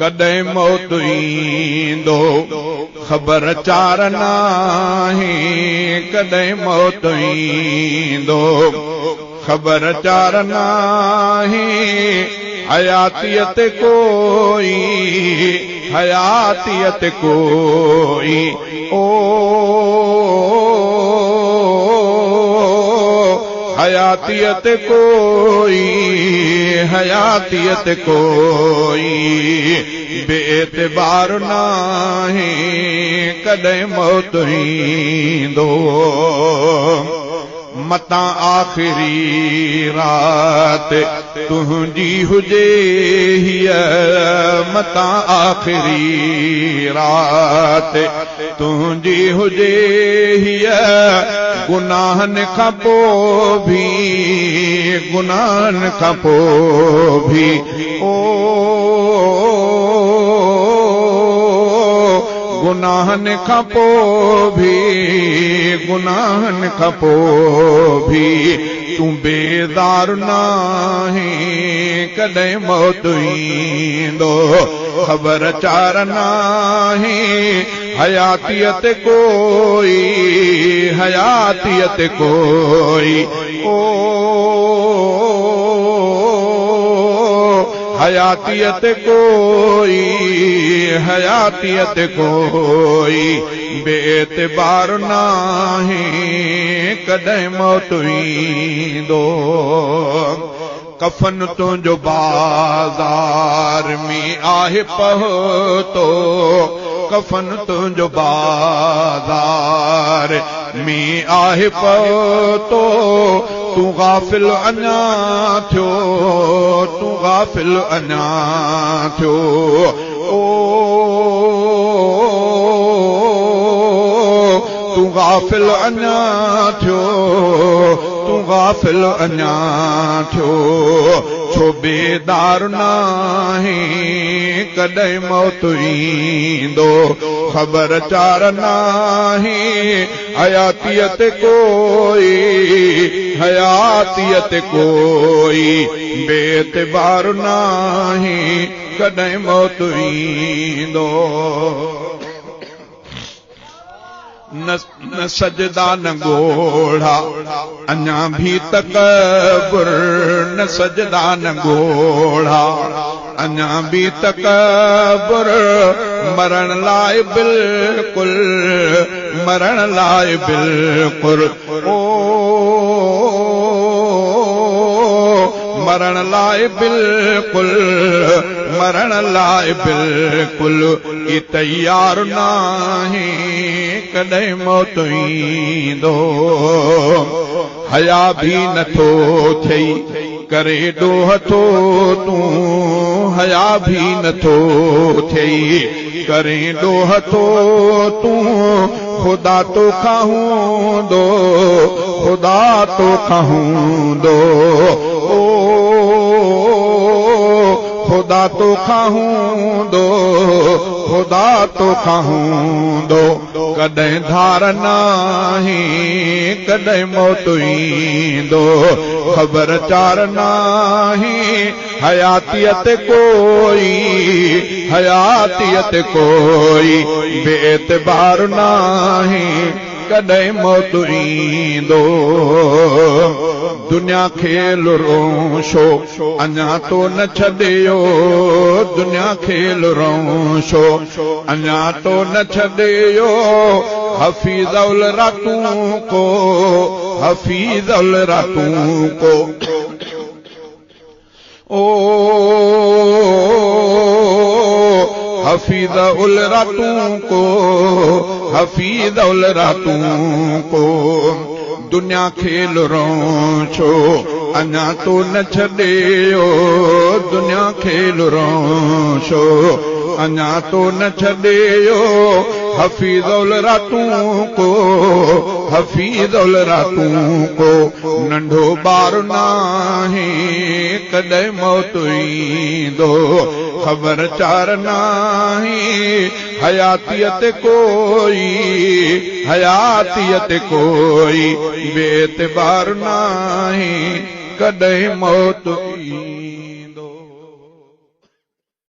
ڪڏهن موت ايندو خبر چار ناهي، ڪڏهن موت ايندو خبر چار ناهي، حياتيء تي ڪوئي، حياتيء تي ڪوئي، او حياتيء تي ڪوئي، حياتيء تي ڪوئي بي اعتبار ناهي، ڪڏهن موت ايندو. متان آخري رات تنهنجي هجي هيء، متان آخري رات تنهنجي هجي هيء، گناهن کان پوءِ ڀي، گناهن کان پوءِ ڀي، او گناهن کان پوءِ ڀي، گناهن کان پوءِ ڀي تون بيزار ناهي، ڪڏهن موت ايندو خبر چار ناهي، حياتيء تي ڪوئي، حياتيء تي ڪوئي، او حياتيء تي ڪوئي، حياتيء تي ڪوئي بي اعتبار ناهي، ڪڏهن موت ايندو. ڪفن تنهنجو بازار ۾ آهي پهتو، ڪفن تنهنجو بازار ۾ آهي پهتو، تون غافل اڃا ٿيو، تون غافل اڃا ٿيو، او تون غافل اڃا ٿيو، تون غافل اڃا ٿيو، ڇو بيدار ناهي، ڪڏهن موت ايندو خبر چار ناهي، حياتيء تي ڪوئي، حياتيء تي ڪوئي بي اعتبار ناهي، ڪڏهن موت ايندو. نه سجدا نه ڳوڙها اڃا ڀي تڪبر، نه سجدا نه ڳوڙها اڃا ڀي تڪبر، مرڻ لاءِ بلڪل، مرڻ لاءِ بلڪل، او مرڻ لاءِ بلڪل، مرڻ لاءِ بلڪل ئي تيار ناهي، ڪڏهن موت ايندو. حيا ڀي نٿو ٿئي ڪري ڏوهه ٿو تون، حيا ڀي نٿو ٿئي ڪري ڏوهه ٿو تون، خدا توکان هوندو، خدا توکان هوندو، او خدا توکان هوندو، خدا توکان هوندو، ڪڏهن ڌار ناهي، ڪڏهن موت ايندو خبر چار ناهي، حياتيء تي ڪوئي، حياتيء تي ڪوئي بي اعتبار ناهي، ڪڏهن موت ايندو. دنيا کيل روشو اڃا تو نه ڇڏيو، دنيا کيل روشو اڃا تو نه ڇڏيو، حفيظ راتون ڪو، حفيظ راتون ڪو، او حفيظ راتون ڪو، حفيظ راتون ڪو، دنيا کيل روشو اڃا تو نه ڇڏيو، دنيا کيل روشو اڃا تو نه ڇڏيو، حفيظ راتون ڪو، حفيظ راتون ڪو، ننڍو ٻار ناهي، ڪڏهن موت ايندو خبر چار ناهي، حياتيء تي ڪوئي، حياتيء تي ڪوئي بي اعتبار ناهي، ڪڏهن موت.